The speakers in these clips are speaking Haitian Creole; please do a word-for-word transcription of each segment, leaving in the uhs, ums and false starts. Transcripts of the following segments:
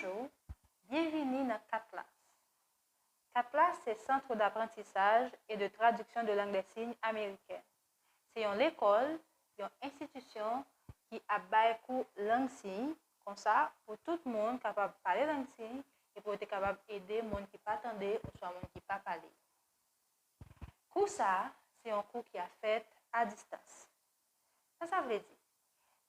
Bonjou, byenvini nan Katlas. Katlas se Centre d'apprentissage et de traduction de langue des signes américaine. Se yon lekòl, yon enstitisyon ki ap bay kou lang siy, konsa pou tout moun kapab pale lang siy e pou yo te kapab ede moun ki pa tande oswa moun ki pa pale. Kou sa a, se yon kou ki ap fèt a distans. Sa sa vle di?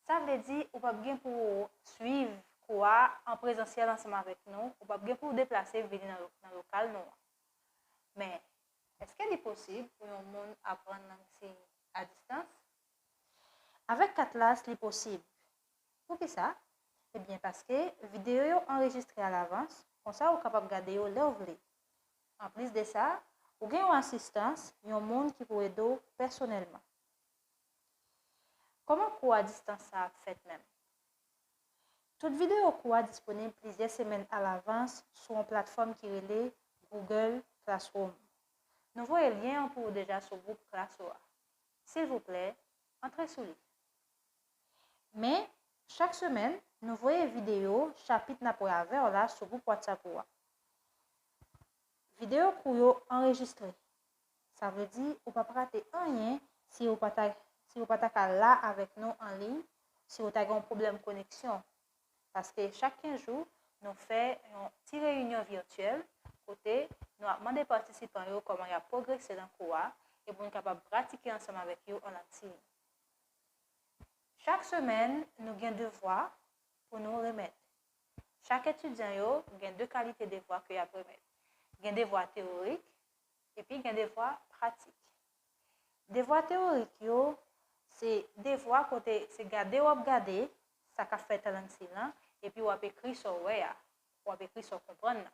Sa vle di ou p ap gen pou w swiv kou a an prezansyèl ansanm avèk nou, ou p ap gen pou w deplase vini nan lo-, nan lokal nou an. Men, èske li posib pou yon moun aprann lang siy a distans? Avèk Katlas, li posib. Poukisa? Ebyen, paske videyo yo anrejistre alavans, konsa ou kapab gade yo lè w vle. Anplis de sa, ou gen yon asistans, yon moun ki pou ede w pèsonèlman. Kòman kou a distans sa ap fèt menm? Tout videyo kou a disponib plizyè semèn alavans sou yon platfòm ki rele Google Classroom. Nou voye lyen an pou ou deja sou gwoup Classroom an. Silvouplè, antre sou li. Men, chak semèn, nou voye videyo chapit n ap wè avè w la sou gwoup WhatsApp ou a. Videyo kou yo anrejistre. Sa vle di ou p ap rate anyen si ou pa ta, si ou pa ta ka la avèk nou an liy, si ou ta gen yon pwoblèm koneksyon. Paske chak kenz jou, nou fè yon ti reyinyon vityèl kote nou ap mande patisipan yo kòman y ap pwogrese nan kou a e pou nou kapab pratike ansanm avèk yo an lang siy. Chak semèn, nou gen devwa pou nou remèt. Chak etidyan yo gen de kalite devwa ke y ap remèt. Gen devwa teyorik epi gen devwa pratik. Devwa teyorik yo, se devwa kote se gade w ap gade sa k ap fèt an lang siy lan, epi w ap ekri sa w wè a, w ap ekri sa w konprann nan.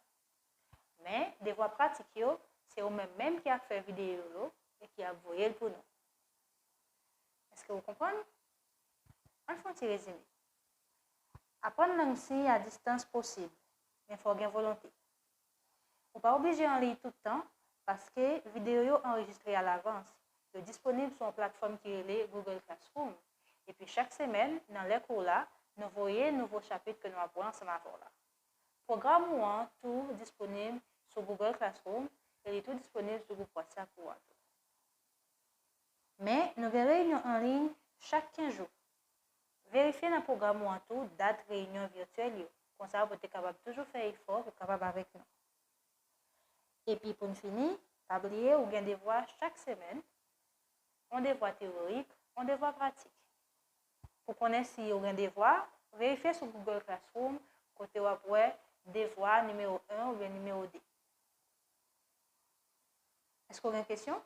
Men, devwa pratik yo, se ou menm menm ki ap fè videyo yo e ki ap voye l pou nou. Èske w konprann? Ann fè yon ti rezime. Aprann lang siy a distans posib, men fò w gen volonte. Ou pa oblije an liy tout tan, paske videyo yo anrejistre alavans. Yo disponib sou yon platfòm ki rele Google Classroom. Epi chak semèn, nan lè kou la, nou voye nouvo chapit ke nou ap wè ansanm avè w la. Pwogram ou an tou disponib sou Google Classroom e li tou disponib sou gwoup WhatsApp ou a tou. Men, nou gen reyinyon an liy chak kenz jou. Verifye nan pwogram ou an tou dat reyinyon vityèl yo. Konsa, ou te kapab toujou fè efò pou w kapab avèk nou. Epi, pou n fini, pa bliye ou gen devwa chak semèn, yon devwa teyorik, yon devwa pratik. Pou konnen si ou gen devwa, verifye sou Google Classroom kote w ap wè devwa nimewo en oubyen nimewo de. Èske w gen kesyon?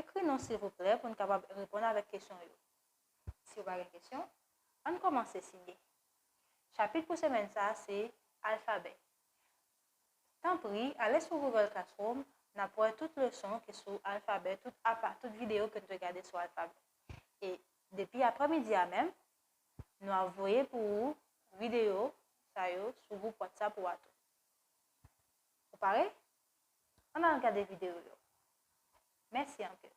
Ekri nou silvouplè pou n kapab reponn avèk kesyon yo. Si w pa gen kesyon, ann kòmanse siyen. Chapit pou semèn sa a se alfabè. Tanpri, ale sou Google Classroom, n ap wè tout leson ki sou alfabè, tout apa, tout videyo ke n te gade sou alfabè. E depi aprèmidi a menm, nou ap voye pou ou videyo sa yo sou gwoup WhatsApp ou a tou. Ou pare? Ann al gade videyo yo. Mèsi anpil.